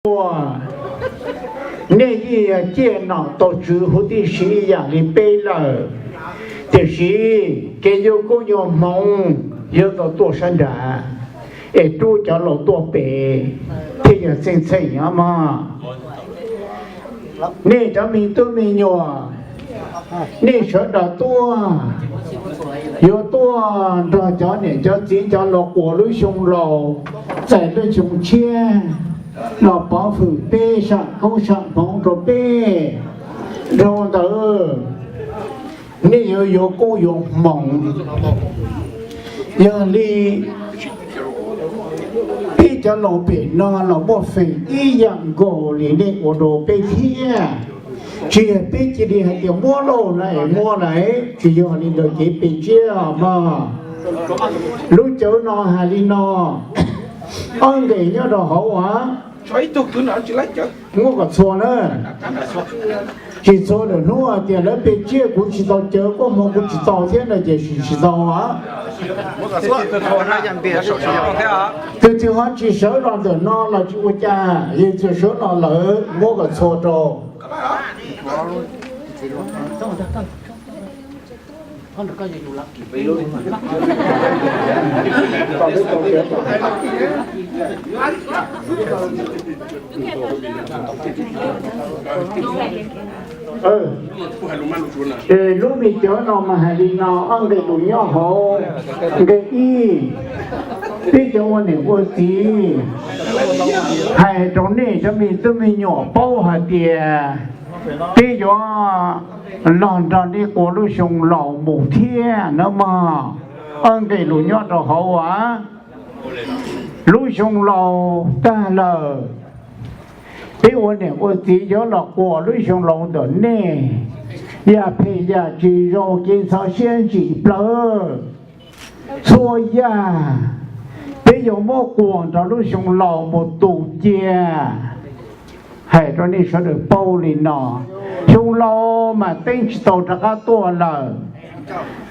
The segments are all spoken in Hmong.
Ua, nej yeej yog ciaj nom tau tswv huv tib si ib yam li peb lawm, tiam sis kev yuav koob yuav hmoov yuav tau tuaj sab nrad, es rub cov laus tuaj pem thiaj yog txheej txheem os mog. Nej cov me tub me nyuam, nej sawv daws tuaj, yuav tuaj nrog cov niam cov txiv cov los quas lub xyoo laus, txais lub xyoo tshiab, los pov hwm peb, sam koob sam hmoov rau peb. Dhau ntawd, nej yuav yuav koob yuav hmoov. Yog li peb cov laus pem no los muaj feem ib yam nkaus li nej ua rau peb thiab. Tsis yog peb cia li hais tias muab lauj na es muab lawm, tsis yog li ntawd kev pem tsiab mog. Lub cawv no hais li no, ob nqes nyob rau hauv as, muab kom txhua na. Tsis txhua lwm hnub hais tias lawv pem tsiab kuv tsis tau cawv, koj hmoov kuv tsis tau thiab no ces tsis tau. Tus twg ho tsis sawv los ntawm no los tsis ua cas, yeej txawm sawv los lawm, muab kom txhua rau. Ces lub me cawv no mas hais li no, ob nqe lus nyob hauv nqe ib, peb cov ua niam ua txiv hais rau nej cov me tub me nyuam paub hais tias peb yuav los nrog nej quas lub xyoo laus mus thiab na mog. Ob nqe lus nyob rau hauv as, lub xyoo laus tag lawm, peb ua niam ua txiv yuav los quas lub xyoo laus ntawm nej, yam phem yam tsis zoo, kev ntxhov siab ntsim plawv, txhua yam peb yuav muab quas nrog lub xyoo laus mus tu cia. Hais rau nej sawv daws paub li no, xyoo laus mas teeb tsis tau rov qab tuaj lawm,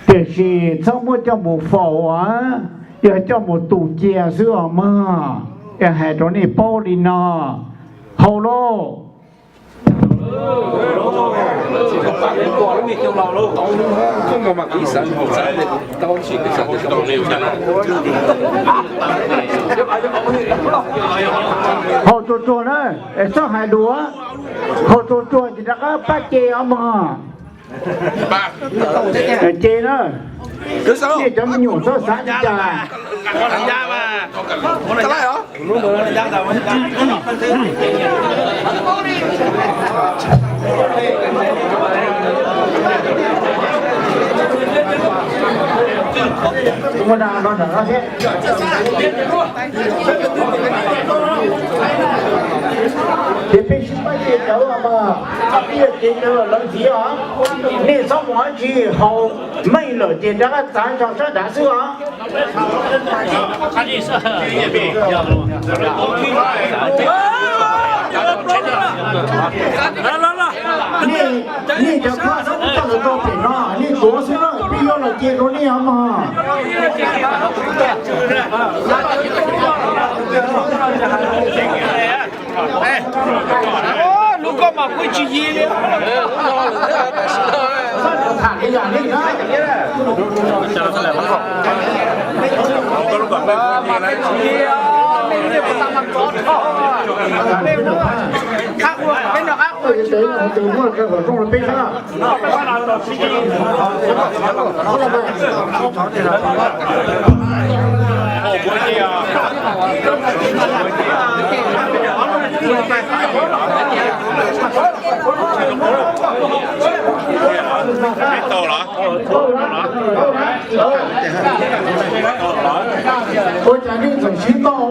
tiam sis txhob muab coj mus faus, yog coj mus tu cia xwb os mog. Es hais rau nej paub li no, haus lauj. Haus tsuag tsuag na, txhob hais lus, haus tsuag tsuag ces rov qab pab ce os mog. Ce na, nej cov me nyuam txhob xav li cas. Ces peb sib pab ce cawv mas, peb yog ce cawv los lawv ntxiv os. Nej txhob mus dab tsi, haus meej lawm ces rov qab txav tso sab nrad xwb os. Nej cov khuab txhob muab coj los rau pem no, nej tuav xwb na, peb yuav los ce rau nej os mog. Lub koj mas kuj tsis yi li. Tham li yam li na. Ua cas nej txawm sib tau,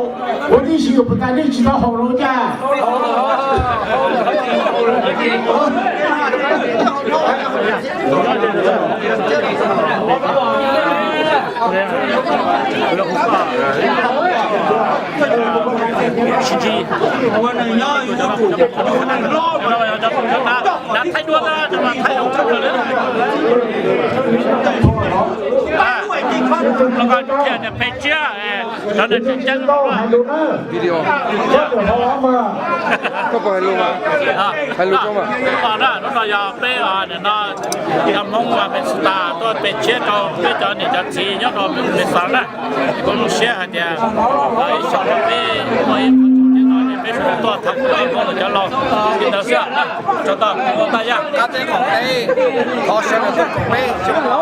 ua tib si puas tas nej tsis tau haus los cas? Los koj thiaj tias peb tsiab, cov niam tseem ceeb. Video. Koj puas hais lus mas? Hais lus tso mas. Hnub no yog peb nim no cov Hmoob Minnesota tuaj peb tsiab rau peb cov niam cov txiv nyob rau Minnesota na. Kuv zoo siab hais tias ib xyoo no peb muaj ib qho tsov thiab no ces peb sawv daws tuaj thov Hmoob cov laus li ntawd xwb na. Tsaug ntau, ua tag yog. Qab teb qoom peb, thov sawv daws tuaj koom peb xyoo no.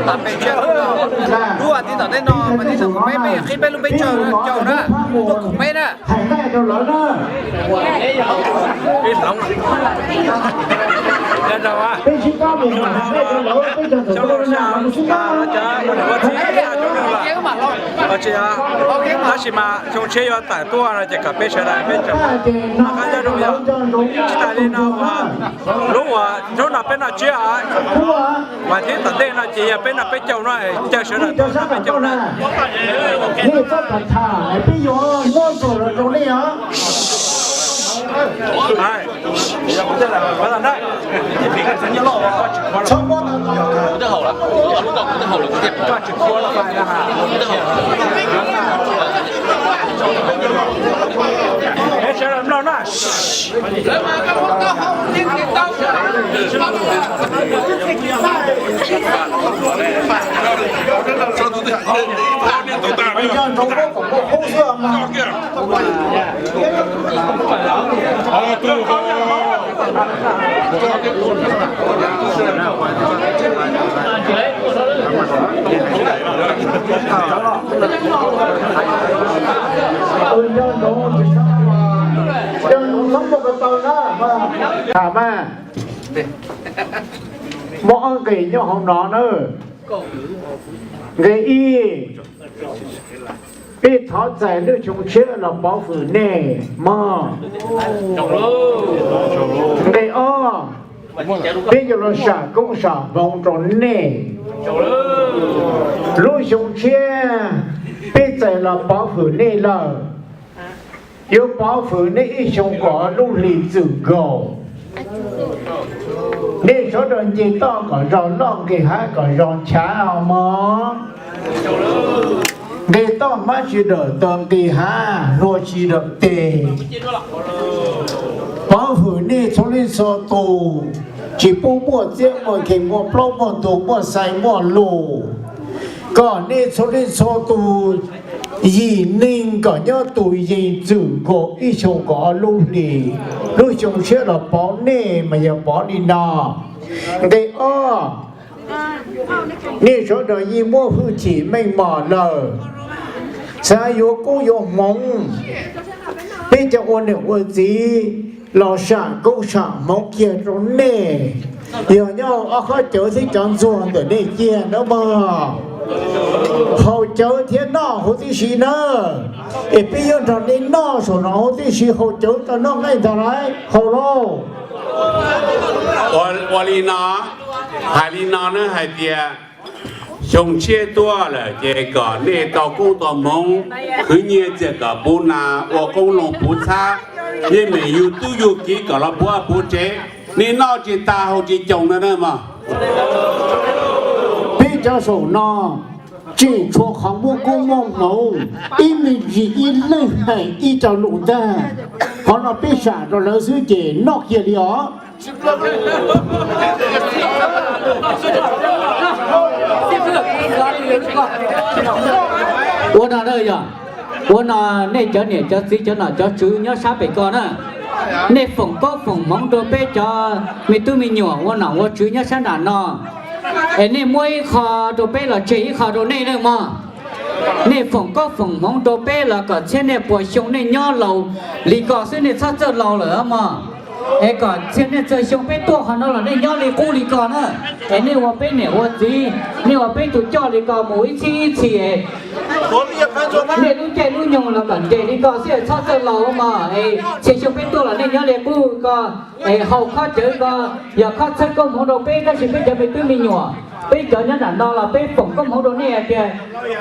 Tam peb tsiab lub no, lub as thiv tom ntej no mas thiab koom peb, peb qhib peb lub peb caug caum na, tuaj koom peb na. Tab sis mas xyoo tshiab yuav tawm tuaj no ces kom peb sawv daws peb tseem noj qab nyob zoo yog tsis tas li no uas lub uas hnub no peb noj tsiab os, vas thiv tom ntej no ces yog peb noj peb caug no, caw sawv daws tuaj noj peb caug na. Nej txhob tham tham peb yuav muab txuas los rau nej os. Muaj ob nqe nyob hauv no na. Nqe ib, peb thov txais lub xyoo tshiab los pov hwm nej mog. Nqe ob, peb yuav los sam koob sam hmoov rau nej. Lub xyoo tshiab peb txais los pov hwm nej lawm, yuav pov hwm nej ib xyoo kom lub hli txwm nkaus. Nej sawv daws nce toj kom zog loj, nqis hav kom zog nchav os mog. Nqis toj hmab tsis dawm taws, nqis hav hlua tsis dawm tes. Pov hwm nej txhua leej txhua tus, tsis pub muaj txiab muaj nkeeg, muaj plaub muaj ntug, muaj xais muaj lus, kom nej txhua leej txhua tus yim neeg kom nyob tus yees txwm nkaus ib xyoo kaum ob lub hlis. Lub xyoo tshiab los pov nej mas yog pov li no. Nqe ob, nej sawv daws yeej muaj hwj chim meej mom lawm, xav yuav koob yuav hmoov, peb cov ua niam ua txiv los sam koob sam hmoov kiag rau nej. Yog nyob ob khob cawv thiab cov ntxuag ntawm nej kiag nawb mog. Haus cawv thiab noj huv tib si nawb, es peb yuav nrog nej noj saum no huv tib si. Haus cawv tau noj nqaij ntag lauj, haus lauj. Ua li no, hais li no na, hais tias xyoo tshiab tuaj lawm ces kom nej tau koob tau hmoov, khwv nyiaj txiag kom puv nas, ua qoob loo puv txhab, yeej meem yug tub yug kiv kom los puv vaj puv tsev. Nej noj tsis tas haus tsis coos no na mog. Peb cov saum no tseem tshuav qhov muaj koob muaj hmoov, ib me ntsis ib leeg hais ib co lus ntag. Qhov no peb sam rau lawv xwb ces noj kiag li os. Ua no na yog, ua no nej cov niam cov txiv cov nom cov tswv nyob sab pem ko na, nej foom koob foom hmoov rau peb cov me tub me nyuam ua nom ua tswv nyob sab nram no, es nej muab ib qho rau peb los tseg ib qho rau nej na mog. Nej foom koob foom hmoov rau peb los kom txhiab niaj puas xyoo nej nyob laus li ko xwb, nej txhob txawj laus lawm mog. Es kom txhiab niaj txawm xyoo peb tuaj qhov no los nej nyob li qub li ko na. Es nej ua peb niam ua txiv, nej ua peb tus coj li ko mus ib txhis ib txhis. Nej lub caij lub nyoog los kom nres li ko xwb, txhob txawj laus mog. Es txhia xyoo peb tuaj los nej nyob li qub ko, es haus khob cawv ko, yog khob txhawb koob hmoov rau peb, tab sis peb cov me tub me nyuam, peb cov nyob nram no los peb foom koob hmoov rau nej hais tias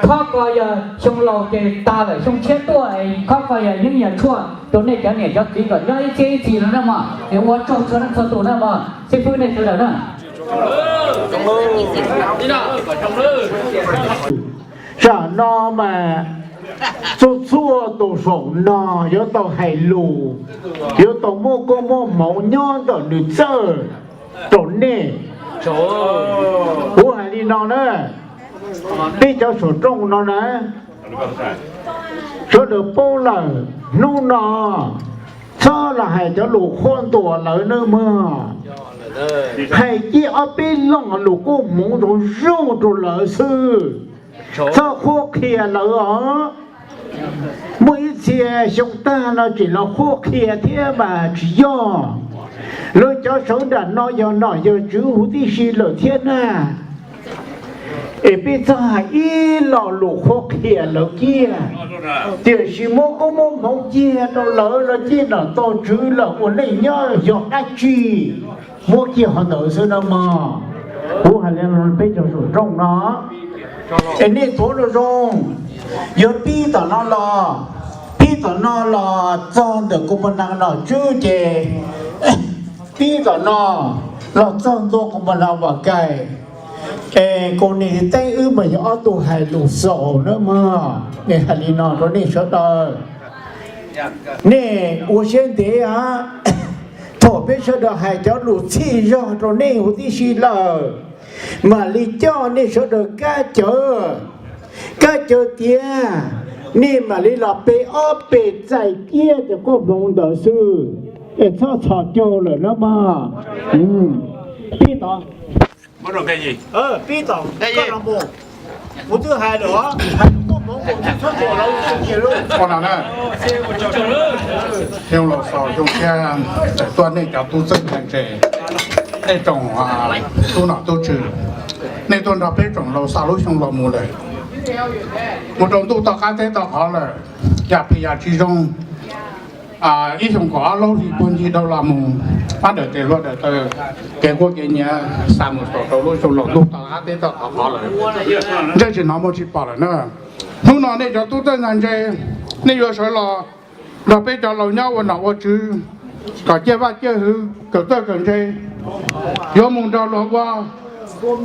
khob ko yog xyoo laus ces tag lawm, xyoo tshiab tuaj es khob ko yog yeeb yog tshuaj rau nej cov niam cov txiv kom nyob ib txhiab ib txhis no na mog. Es ua tsaug txhua leej txhua tus na mog, xib fwb nej sawv daws na. Tsam no mas txhua txhua tus saum no yuav tau hais lus, yuav tau muaj koob muaj hmoov nyob ntawm nws txawj rau nej. Kuv hais li no na, peb cov saum rooj no na, sawv daws paub lawm, hnub no txhob los hais cov lus qhuab ntuas lawv nawb mog. Hais cia ob peb lo lus koob hmoov zoo zoo rau lawv xwb, txhob qhuab qhia lawv os. Muaj ib txhia xyoo tag no tseem los qhuab qhia thiab mas tsis yog. Lawv cov sawv nram no yog nom yog tswv huv tib si lawm thiab na. Es peb txhob hais ib lo lus qhuab qhia lawv kiag, tiam sis muab koob muab hmoov cia rau lawv, lawv cia nom tau tswv lawm ua neej nyob yog dab tsi, muab kiag qhov ntawd xwb na mog. Kuv hais li no peb cov saum rooj no, es nej tuav zoo zoo, yuav pib tom no los, pib tom no los txog ntawm kuv pag na nom tswb ces pib tom no los txog ntua kuv pag na vam kaim. Es kuv niam teeb wb mas yog ob tug hais lus xaus na mog. Es hais li no rau nej sawv daws, nej ua siab ntev os. Thaum peb sawv daws hais cov lus txhij zog rau nej huv tib si lawm, mam li coj nej sawv daws kab cawv, kab cawv tiav, nej mam li los pe ob pe txais kiag cov koob hmoov ntawd xwb, es txhob txhos caug lawm na mog. Pib tod, pib tod, kuv twb hais lawm, hais koob hmoov kuv twb txhob caug lawm. Xyoo laus xaus xyoo tshiab txawm tuaj nej cov tub txawj ntse, nej tsoom tub nom tub tswv, nej tuaj nrog peb tsoom laus xa lub xyoo los mus lawm, mus rau ntuj toj qab teb toj qhov lawm, yam phem yam tsis zoo. Ib xyoo kaum ob lub hli puag ncig dhau los mus, pab daws tes hluas daws taw, kev quaj kev nyiav xa mus xaus rau lub xyoo laus ntuj toj qab teb toj qhov qhov lawm. Ntsej tsis hnov muag tsis pom lawm na. Hnub no nej cov tub txawj ntse, nej yuav sawv los nrog peb cov laus nyob ua nom ua tswv, kom ciaj vaj ciaj hwv, kawm txawj kawm ntse, yuav mus nrog luag ua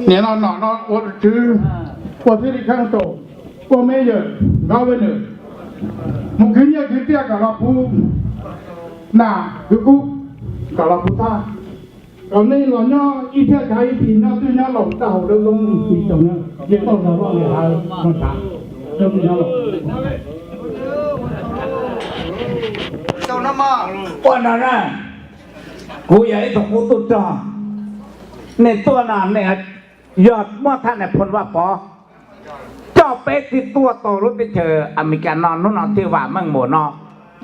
niam no nom no ua tswv, ua thib li kheeb saum, ua meb yawm governor, mus khwv nyiaj khwv txiaj kom los puv nas khwv kub, kom los puv thaj, kom nej los nyob ib thiaj kav ib tis nyob twj nyob laus tag hauv dawb zoo tsis tau na, yeej tau zog loj li hav zoo tshav dawb zoo nyob laus. Ua no na, kuv yog ib tug qub tub rog, nej tuaj no nej yog muaj thaj nais phoo Vaj Pov coj peb thiaj tuaj tau lub teb chaws Amelikas no, hnub no thiaj vam meej mus no.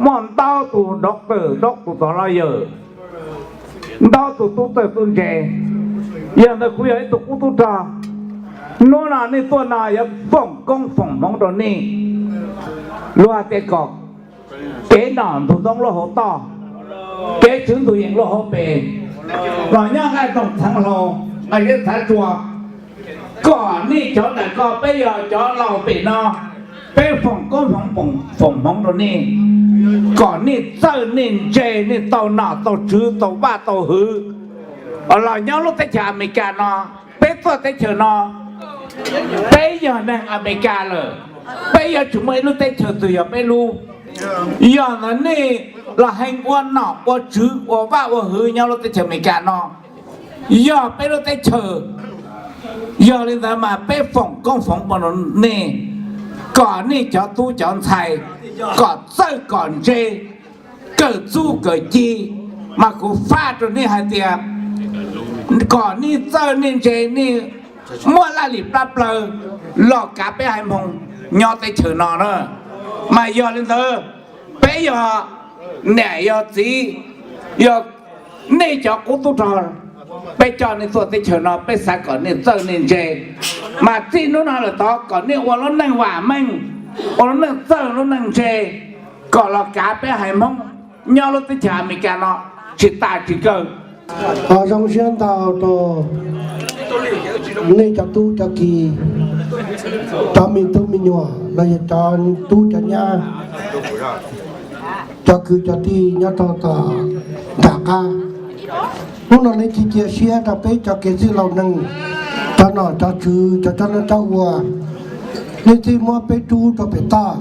Muaj ntau tus doctor, ntau tus tod lawyer, ntau tus tub txawj tub ntse. Yog ntawd kuv yog ib tug qub tub rog, hnub no nej tuaj no yuav foom koob foom hmoov rau nej. Luag hais tias kom kev nom ntug ntoo lub hauv toj, kev tswv ntug yees lub hauv pes, los nyob nqaij toog txheev hlau, nqaij zeb txhav tsua, kom nej cov ntawm ko peb yog cov laus pem no, peb foom koob hmoov foom hmoov rau nej, kom nej txawj nej ntse, nej tau nom tau tswv tau vaj tau hwv los nyob lub teb chaws Amelikas no. Peb tuaj teb chaws no, peb yog neeg Amelikas lawm, peb yuav tsis muaj ib lub teb chaws twg yog peb lub. Yog ntawd nej los hee ua nom ua tswv ua vaj ua hwv nyob lub teb chaws Amelikas no, yog peb lub teb chaws. Yog li ntawd mas peb foom koob foom hmoov rau nej, kom nej cov tub cov ntxhais kom txawj kom ntse, kawm txuj kawm ci, mas kuv faj rau nej hais tias kom nej txawj nej ntse, nej muaj laj lim plab plaws los kav peb haiv Hmoob nyob teb chaws no na. Mas yog li ntawd, peb yog niam yog txiv, yog nej cov qub tub rog, peb coj nej tuaj teb chaws no peb xav kom nej txawj nej ntse. Mas txij hnub no lawm tod kom nej ua lub neej vam meej, ua lub neej txawj lub neej ntse, kom los kav peb haiv Hmoob nyob lub teb chaws Amelikas no tsis tas tsis kawg. Thov zoo siab ntau rau nej cov tub cov ki, cov me tub me nyuam los yog cov tub cov nyab, cov kwv cov tij nyob rau tom nram qab. Hnub no nej cia cia siab rau peb cov kev txwj laus neeg, cov nom cov tswv, cov coj noj coj ua, nej thiaj muab peb rub rau pem toj.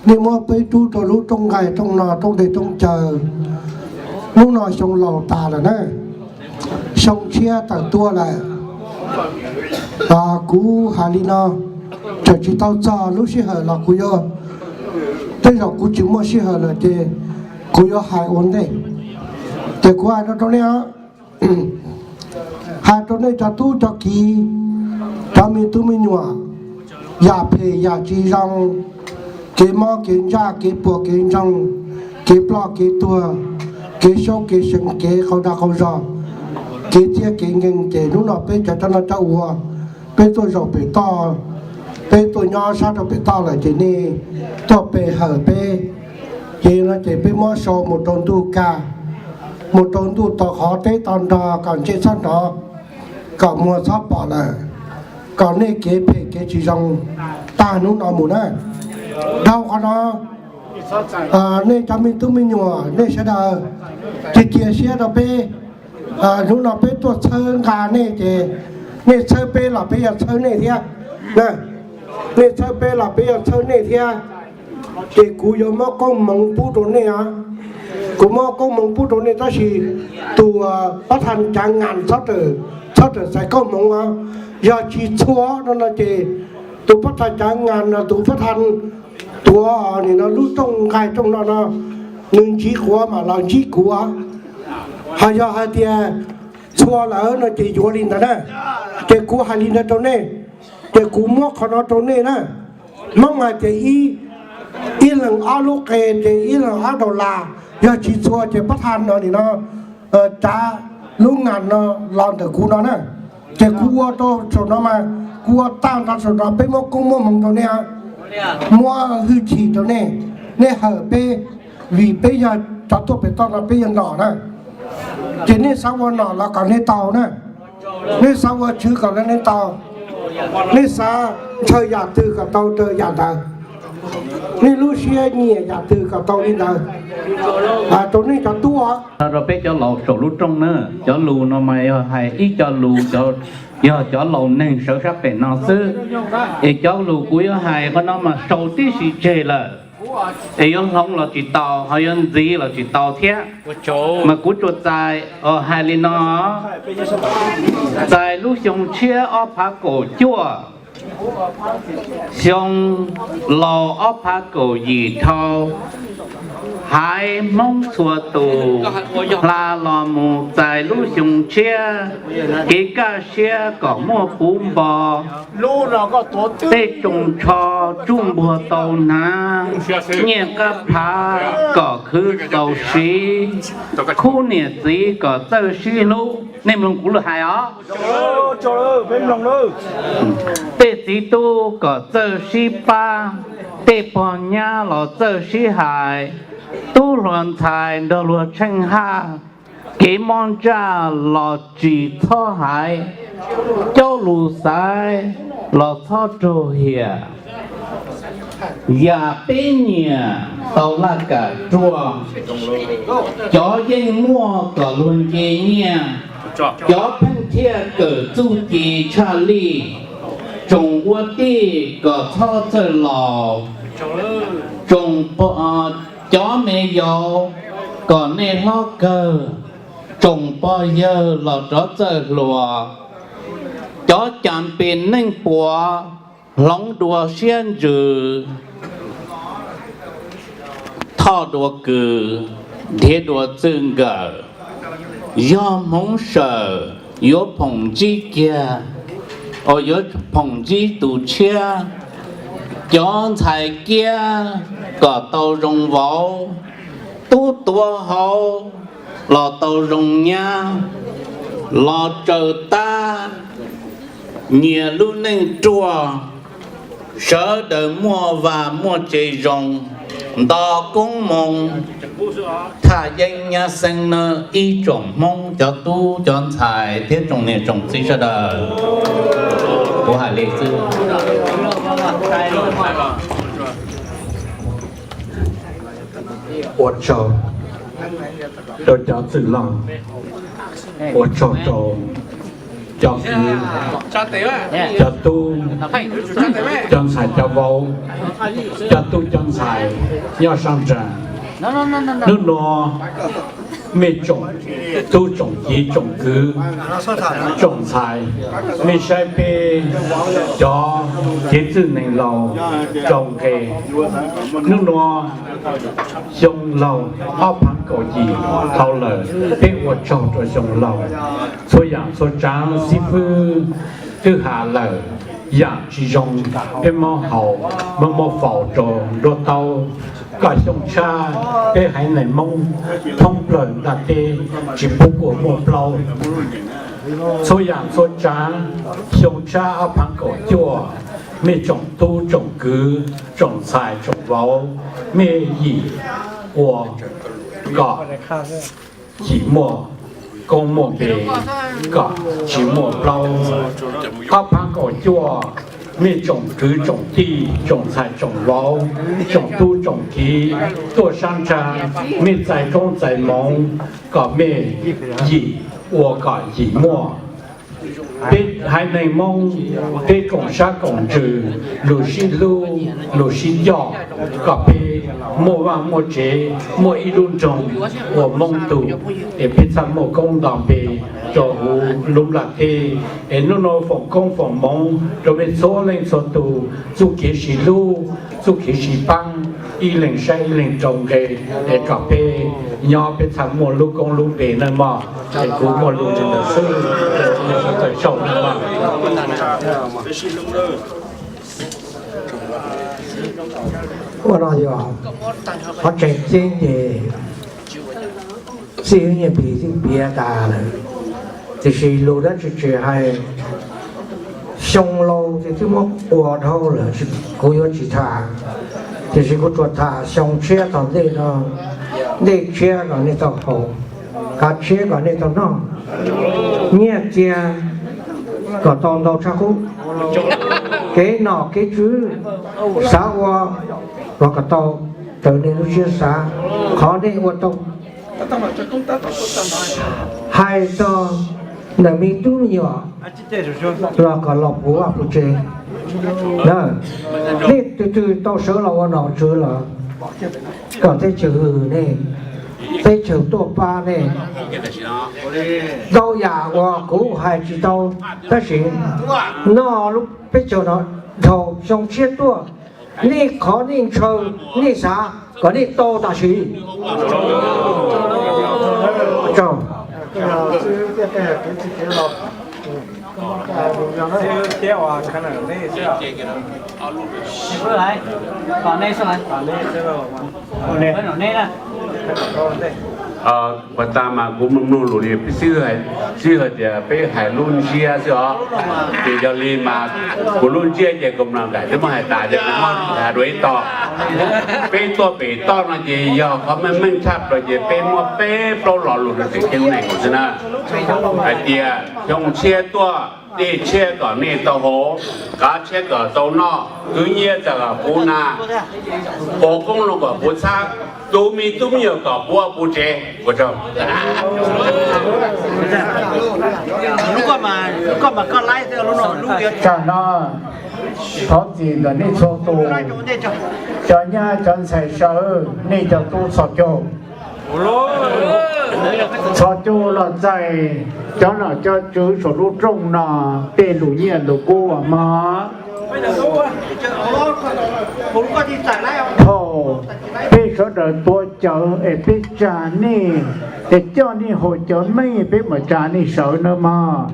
Nej muab peb rub rau lub rooj nqaij rooj no, rooj dej rooj cawv. Hnub no xyoo laus tas lawm na, xyoo tshiab tawm tuaj lawm. Kuv hais li no, txawm tsis tau txog lub sij hawm los kuv yuav, tej zaum kuv tsis muaj sij hawm lawm ces kuv yuav hais ua ntej. Ces kuv hais no rau nej os, hais rau nej cov tub cov kiv, cov me tub me nyuam, yam phem yam tsis zoo, kev mob kev ntsaj, kev puas kev ntsoog, kev ploj kev tuag, kev xyaub kev seev, kev qau dag qau zog, kev txiaj kev nkeeg, ces hnub no peb cov coj noj coj ua, peb tuaj zaum pem toj, peb tuaj nyob sab rau pem toj lawm ces nej tuaj pe hawm peb. Ces no ces peb muab sau mus rau ntuj kaj, mus rau ntuj tau qhov teb tau nrog kom ntse txhob hnov, kom muag txhob pom lawm, kom nej kev phem kev tsis zoo tag hnub no mus na. Dhau qhov no, nej cov me tub me nyuam nej sawv daws cia cia siab rau peb. Hnub no peb tuaj txhawb nqa nej ces nej txhawb peb los peb yuav txhawb nej thiab. Nej txhawb peb los peb yuav txhawb nej thiab. Ces kuv yuav muab koob hmoov pub rau nej os. Kuv muab koob hmoov pub rau nej tab sis tus pab thaj cav ngas txhob rawm txais koob hmoov os. Yog tsis txhua no no ces tus pab thaj cav ngas no tus pab thaj tuav nim no lub rooj nqaij rooj no no, nws ntsib quav mam los ntsib kuv. Ho yog hais tias txhua lawm no ces yuav li ntawd na. Ces kuv hais li ntawd rau nej, ces kuv muab qhov no rau nej na. Hmoob hais tias ib leeg ob lub qe ces ib leeg ob daus las, yog tsis txhua ces pab thaj no nim no cav lub ngas no los ntawm kuv no na. Ces kuv ua rau saum no mas, kuv ua tag nrho saum no peb muab koob muab hmoov rau nej, muab hwj chim rau nej, nej hawm peb, vim peb yog cov tuaj pem toj no peb yog nom na. Ces nej xav ua nom los kom nej tau na, nej xav ua tswv kom nej tau, nej xav ntshaw yam twg kom tau raws yam ntawd, nej lub siab nyiam yam twg kom tau li ntawd. Rau nej cov tub, rau peb cov laus saum lub rooj na, cov lus no mas yog hais ib co lus, yog cov laus neeg sawv sab pem no xwb, es cov lus kuv yuav hais qhov no mas sau tib si tseg lawm, es yuav hloov los tsis tau, ho yuav ntxiv los tsis tau thiab. Mas kuv tsuas txais hais li no, txais lub xyoo tshiab ob phav kaum cuaj, xyoo laus ob phav kaum yim dhau, haiv Hmoob txhua tus hla los mus txais lub xyoo tshiab, kev kaj siab kom muaj puv npo, tej tsoos tsho tsuj npuag tau hnav, nyiaj qab phav kom khwv txaus siv, khub niam txiv kom txawj sib hlub. Nej mloog kuv lus hais os. Tej txiv tub kom txawj sib pab, tej pog nyab los txawj sib hais, tub hluas ntxhais nrog luag tsheej haj, kev mob ntsaj los tsis txhob hais, cov lus xaiv los txhob raug hiam. Yam peb nyiam tau laj kam ruaj, cov yeej muaj kom luag nce nyiaj, cov pheej thiaj kawm txuj ci tshaj lij, tsoom ua tij kom txhob txawj laus, tsoom, cov me yaus kom nej hlob kawg, tsoom pog yawg los rov txawj hluas, cov cas pes neej puav hloov dua siab ntsws, thoj dua kws, nrhiav dua txwj nkawm, yog hmoov sawm yuav phoom ntsib kiag, yuav phoom ntsib tus tshiab, cov ntxhais kiab kom tau zoo vauv, tub tuav hauv los tau zoo nyab, los tsaws tab, nyias lub neej ruaj, sawv daws muaj vaj muaj tsev zoo, nto koob moo, thaj yeeb nyab xeeb nawb ib tsoom Hmoob cov tub cov ntxhais thiab tsoom niam tsoom txiv sawv daws. Kuv hais li xwb. Ua tsaug. rau cov txwj laug, ua tsaug rau cov kwv, cov tub, cov ntxhais cov vauv, cov tub cov ntxhais nyob sab nraud. Hnub nuav mej tsoom tub tsoom kiv tsoom kwv, tsoom ntxhais, mej saib peb cov kev txwj neeg laus rau nqe. Hnub nuav xyoo laug ob phaav kaum yim tau lawm, peb ua tsaug rau xyoo laug. Txhua yaam txhua tsaav xib fwb twb has lawm, yaam tsi zoo peb muab haus, muab muab faus rau nruab taub. Kom xyoo tshab peb haiv neeg Moob thoob plawg ntaag teb tsi pub kuas muaj plaub. Txhua yaam txhua tsaav, xyoo tshab ob phaav kaum cuaj, mej tsoom tub tsoom kwv, tsoom ntxhais tsoom vauv, mej yim ua kom yim muaj koob muaj npe, kom tsi muaj plaub. Ob phaav kaum cuaj, mej tsoom kwv tsoom tij, tsoom ntxhais tsoom vauv, tsoom tub tsoom kiv tuaj sab nraag, mej txais koob txais moov kom mej yim ua kom yim muaj. Peb haiv neeg Moob, peb koom sab koom ntsws, lug sib hlub lug sib ncoj, kom peb muaj vaaj muaj tsev, muaj ib lub nroog ua Moob tug, es peb txhaj muaj koob nto npe rua huv lub nplaj teb. Es nub nua foom koob foom moov rua mej txhua leej txhua tug, txuj kev sib hlub, txuj kev sib paab, ib leeg saib ib leeg rau nqe, es kom peb nyob peb txhaj muaj lub koob lub npe nawb mog. Es kuv muaj lug tso ntawd xwb, txaus nawb mog. Ua no yog qhov tseem ceeb ces txij Nyiaj Plig twb piav tas lawm, tiam sis lug dab tsi tsis hais, xyoo laus ces twb muab ua dhau lawm, kuv yuav tsis tham, tiam sis kuv tsuas tham xyoo tshiab tom ntej no, ntej tshiab kom nej tau haus, kav tshiab kom nej tau noj, nyiaj txiag kom tau ntau tshaj qub, kev nom kev tswv xav ua los kom tau raws nej lub siab xav, qhov nej ua tau. Hais txog ntawm me tub me nyuam los kom los puv vaj puv tsev. Nej tus twg tau sawv los ua nom tswv los kom teb chaws hwm nej, teb chaws tuaj pab nej. Ntau yam uas kuv hais tsis tau, tab sis noj lub peb caug no dhau xyoo tshiab tuaj, nej qhov nej ntshaw nej xav kom nej tau tam sim. Puas tas mas kuv mloog mloog lus li, xib hwb hais tias peb hais lub ntsiab xwb os. Ces yog li mas kuv lub ntsiab ces kuv mloog nkaus twb muab hais tas ces kuv muab hais dua ib tog. Peb tuaj pem toj no ces yog qhov meej meej tshaj plaws ces peb muab peb plaub lo lus rau tseem ceeb neeg xwb na. Hais tias xyoo tshiab tuaj, dej tshiab kom nej tau haus, kav tshiab kom tau noj, kwv nyiaj txawm kom puv nas, puv koob loo kom puv txhab, tus me tub me nyuam kom puv vaj puv tsev. Ua tsaug. Tsam no thov txim ntawm nej txhua tus, cov nyab cov ntxhais sawv, nej cov tub txhos caug. Txhos caug los txais cov nom cov tswv saum lub rooj no tej lus nyiaj lus kub mog. Thaum peb sawv daws tuav cawv es peb tsa nej, es coj nej haus cawv meej peb mam tsa nej sawv nawb mog.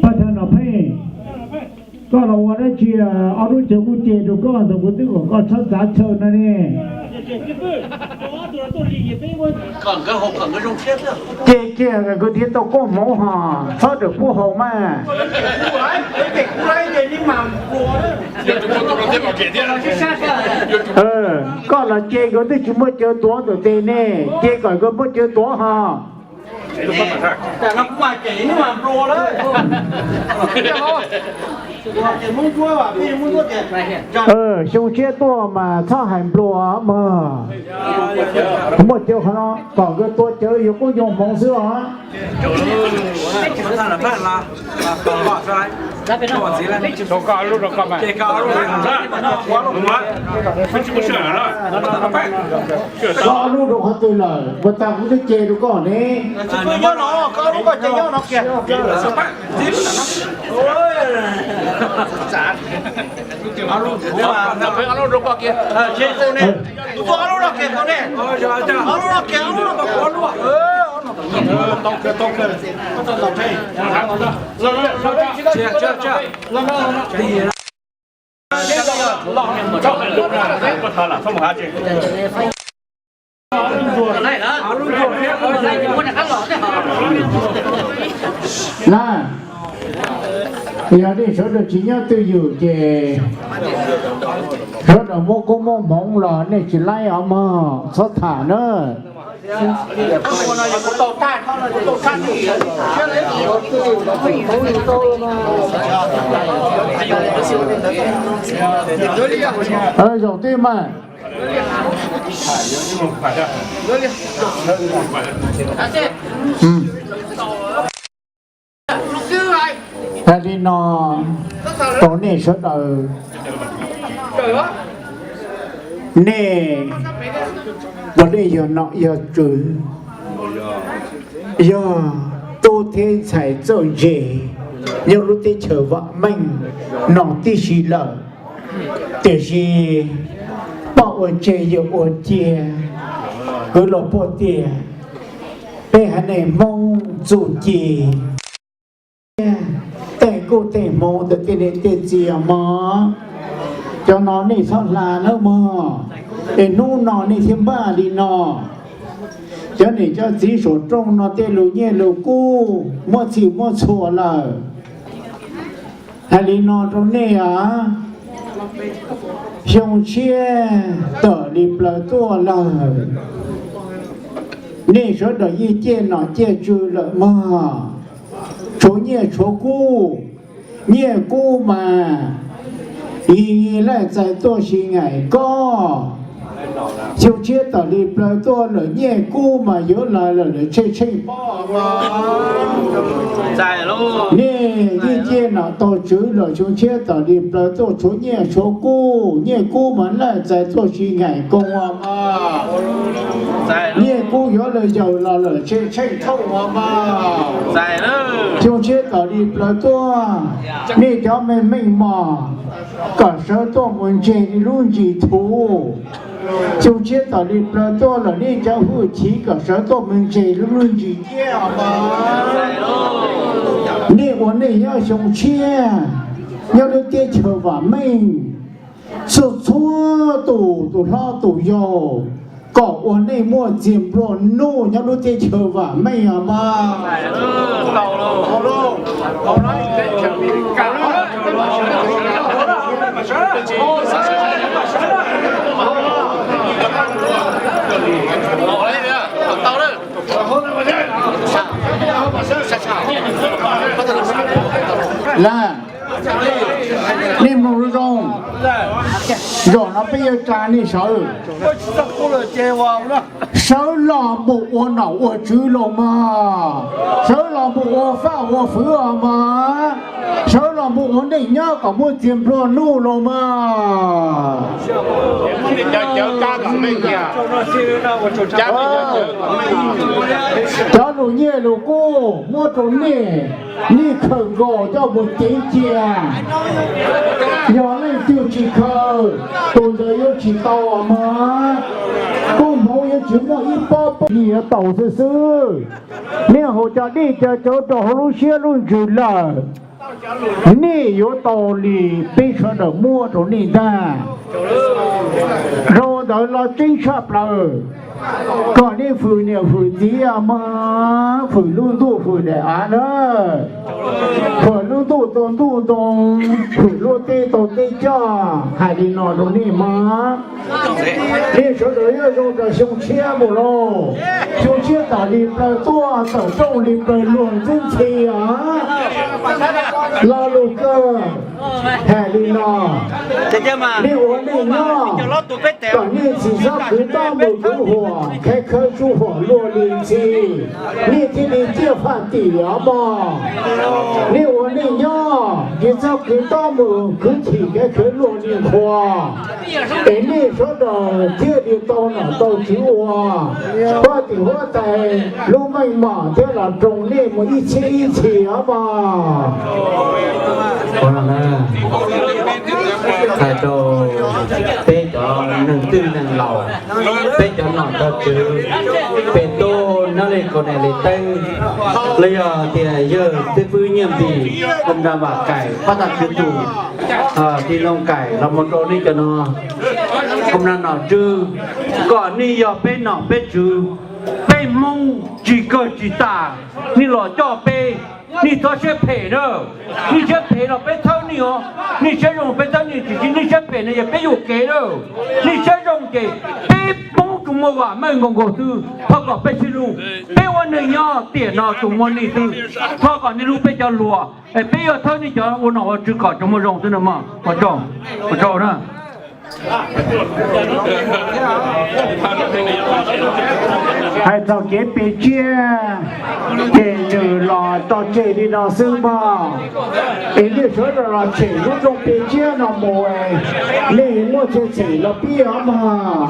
Paj Thawj Nom Pheej, koj los ua dab tsi? Ob lub caug kuj ce rau koj ntawd, kuv twb kom koj txhob txav chaw no ne. Ce kiag kwv tij tau koob hmoov hos txhob rawm pub haus mas. Koj los ce nkawd twb tsis muaj cawv tuav ntawm tes ne, ce kom nkawd muaj cawv tuav hos. Xyoo tshiab tuaj mas txhob hais nplua mog. Muaj cawv qhov no kom nkawd tua cawv yus kuj yoo hmoov xwb os. Koj ob lub rau qhov twg lawm, puas tas kuv twb ce rau koj ne. Na, yog nej sawv daws tsis nyob twj ywm ces sawv daws muab koob muab hmoov los nej tsis laib os mog, txhob tham na. Zaum twg mas hais li no rau nej sawv daws, nej puav leej yog nom yog tswv, yog tub thiab ntxhais txawj ntse nyob lub teb chaws vam meej no tib si lawm. Tiam sis poj ua tseg yawg ua cia, kwv los poj tiag, peb haiv neeg Hmoob txuj ci tej kuj tej hmoov ntawm tej niam tej txiv mog. Cov no nej txhob hla nawb mog, es hnub no nej thiaj npaj li no. Cov niam cov txiv saum rooj no tej lus nyiaj lus kub muab txhij muab txhua lawm. Hais li no rau nej os, xyoo tshiab tawm li plaws tuaj lawm, nej sawv daws yeej ciaj nom ciaj tswv lawm mog. Tshuav nyiaj tshuav kub, nyiaj kub mas yig yig laij txais tuaj si ngaim koj. Xyoo tshiab tawm li plaws tuaj lawm nyiaj kub mas yuav lawm lawm tsheej tsheej pob. Nej yeej ciaj nom tau tswv lawm, xyoo tshiab tawm li plaws tuaj tshuav nyiaj tshuav kub, nyiaj kub mas laij txais tuaj si ngaim koo os mog. Nyiaj kub yuav lawm yaws los lawm tsheej tsheej thooj os mog. Xyoo tshiab tawm li plaws tuaj, nej cov me meej mom kom sawv tuaj mus ntseg li lub ntsis thuv. Xyoo tshiab tawm li plaws tuaj lawm nej cov hwj chim kom sawv tuaj mus ntseg li lub ntsis ciab os mog. Nej ua neej nyob xyoo tshiab nyob lub teb chaws vam meej, txhua txhua tus tus hlob tus yau kom ua neej muaj txiag nplua nuj nyob lub teb chaws vam meej os mog. Lawm, nej mloog zoo zoo, zaum no peb yuav tsa nej sawv, sawv los mus ua nom ua tswv los mas, sawv los mus ua faj ua fwv os mas, sawv los mus ua neej nyob kom muaj txiag nplua nuj los mas. Cov lus nyiaj lus kub muab rau nej, nej khaws nkaus coj mus ceev cia. Yog leej twg tsis khaws, tus ntawd yuav tsis tau mas. Kub hmoov yuav tsis muaj ib pob peb, nej yuav tau xwb xwb. Nej haus cov dej cov cawv rau hauv lub siab lub ntsws lawm, nej yuav tau li peb sawv daws muab rau nej ntag. Rau ntawd los tseeb tshaj plaws, kom nej fwm niam fwm txiv mas, fwm lub ntuj fwm daim av na, fwm lub ntuj tau ntuj ntoo, fwm lub teb tau teb coj, hais li no rau nej mas. Nej sawv daws yuav zoo rau xyoo tshiab mus lauj. Xyoo tshiab tawm li plaws tuaj, tawm rooj li plaws luag ntxwb ntxhi os. Lo lus kawg, Hais li no, nej ua neej nyob, kom nej tsis txhob khwv toj mus khwv huam, khawb khawb tsuj huam luag li ntxhi, nej thiaj li ciaj faj tim os mog. Nej ua neej nyob, tsis txhob khwv toj mus khwv chim, khawb khawb luag li nqhuas, es nej sawv daws thiaj li tau nom tau tswv ua, huab tim huab tais lub meej mom thiaj los roos nej mus ib txhiab ib txhis os mog. Hais rau peb cov neeg twj neeg laus, peb cov nom cov tswv, peb tub nyob li kaus niam li teeb, los yog tias yawg xib fwb Nyiaj Npis, Koom Nra Vam Kaim, pab tag tswv tus Tis Ntoo Kaim los mus rau nej cov no, Koom Nra Nom Tswv, kom nej yog peb nom peb tswv, peb Hmoob tsis kawg tsis tas, nej los coj peb, nej txhob siab phem na. Nej siab phem los peb thawb nej os, nej siab zoo peb thawb nej, tiam sis nej siab phem no yog peb yuam kev na. Nej siab zoo ces peb Hmoob tsuas muaj vam meej nkaus nkaus xwb, thov kom peb sib hlub. Peb ua neeg nyob tiam no tsuas muaj nej xwb, thov kom nej hlub peb cov hluas, es peb yuav thawb nej cov ua nom ua tswv kom tsuas muaj zoo xwb no mog. Ua tsaug, ua tsaug na. Hais txog kev pe tsiab ces nws los tso tseg li no xwb mog. Es nej sawv daws los tshem lub rooj pe tsiab no mus, nej muaj txhia txhem los pib os mog.